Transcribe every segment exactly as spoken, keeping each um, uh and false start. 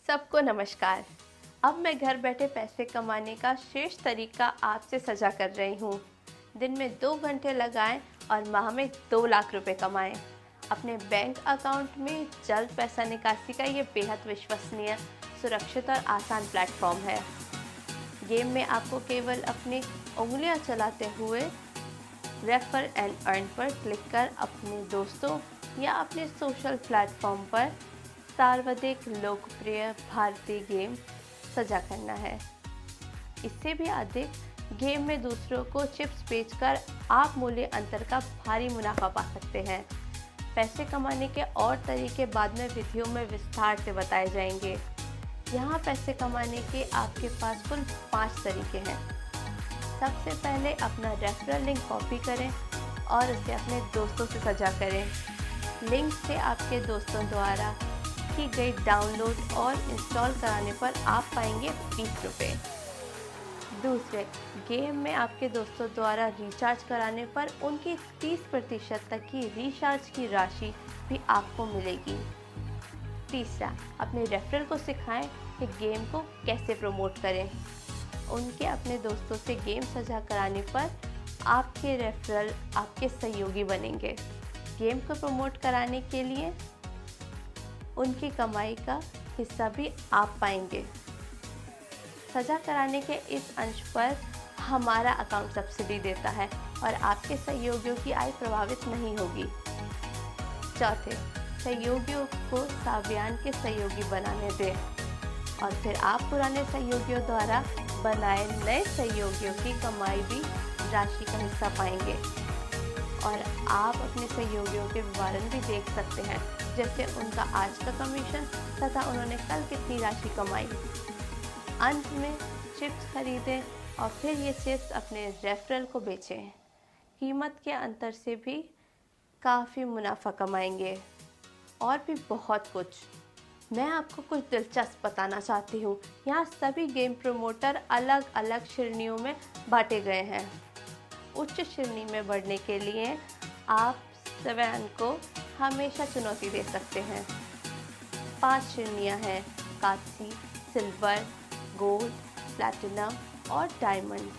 सबको नमस्कार। अब मैं घर बैठे पैसे कमाने का श्रेष्ठ तरीका आपसे साझा कर रही हूँ। दिन में दो घंटे लगाएं और माह में दो लाख रुपए कमाएं। अपने बैंक अकाउंट में जल्द पैसा निकासी का ये बेहद विश्वसनीय, सुरक्षित और आसान प्लेटफॉर्म है। गेम में आपको केवल अपनी उंगलियां चलाते हुए रेफर एंड अर्न पर क्लिक कर अपने दोस्तों या अपने सोशल प्लेटफॉर्म पर सर्वाधिक लोकप्रिय भारतीय गेम साझा करना है। इससे भी अधिक, गेम में दूसरों को चिप्स बेचकर आप मूल्य अंतर का भारी मुनाफा पा सकते हैं। पैसे कमाने के और तरीके बाद में वीडियो में विस्तार से बताए जाएंगे। यहाँ पैसे कमाने के आपके पास कुल पाँच तरीके हैं। सबसे पहले अपना रेफरल लिंक कॉपी करें और उसे अपने दोस्तों से साझा करें। लिंक से आपके दोस्तों द्वारा की गई डाउनलोड और इंस्टॉल कराने पर आप पाएंगे बीस रुपये। दूसरे, गेम में आपके दोस्तों द्वारा रिचार्ज कराने पर उनकी तीस प्रतिशत तक की रिचार्ज की राशि भी आपको मिलेगी। तीसरा, अपने रेफरल को सिखाएं कि गेम को कैसे प्रमोट करें। उनके अपने दोस्तों से गेम साझा कराने पर आपके रेफरल आपके सहयोगी बनेंगे। गेम को प्रमोट कराने के लिए उनकी कमाई का हिस्सा भी आप पाएंगे। साझा कराने के इस अंश पर हमारा अकाउंट सब्सिडी देता है और आपके सहयोगियों की आय प्रभावित नहीं होगी। चौथे, सहयोगियों को साबियान के सहयोगी बनाने दें और फिर आप पुराने सहयोगियों द्वारा बनाए नए सहयोगियों की कमाई भी राशि का हिस्सा पाएंगे। और आप अपने सहयोगियों के विवरण भी देख सकते हैं, जैसे उनका आज का कमीशन तथा उन्होंने कल कितनी राशि कमाई। अंत में, चिप्स खरीदें और फिर ये चिप्स अपने रेफरल को बेचें। कीमत के अंतर से भी काफ़ी मुनाफा कमाएंगे। और भी बहुत कुछ। मैं आपको कुछ दिलचस्प बताना चाहती हूँ। यहाँ सभी गेम प्रमोटर अलग अलग श्रेणियों में बांटे गए हैं। उच्च श्रेणी में बढ़ने के लिए आप स्वयं को हमेशा चुनौती दे सकते हैं। पांच श्रेणियां हैं: कांसी, सिल्वर, गोल्ड, प्लैटिनम और डायमंड।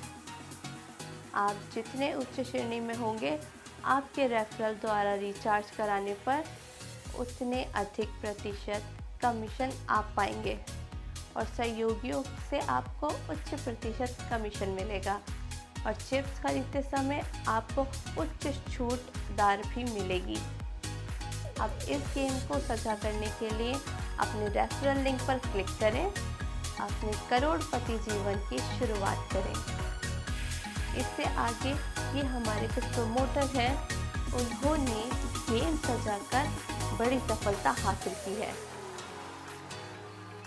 आप जितने उच्च श्रेणी में होंगे, आपके रेफरल द्वारा रिचार्ज कराने पर उतने अधिक प्रतिशत कमीशन आप पाएंगे और सहयोगियों से आपको उच्च प्रतिशत कमीशन मिलेगा और चिप्स खरीदते समय आपको उच्च छूट दर भी मिलेगी। अब इस गेम को साझा करने के लिए अपने रेफरल लिंक पर क्लिक करें, अपने करोड़पति जीवन की शुरुआत करें। इससे आगे, ये हमारे कुछ प्रमोटर हैं, उन्होंने गेम साझा कर बड़ी सफलता हासिल की है।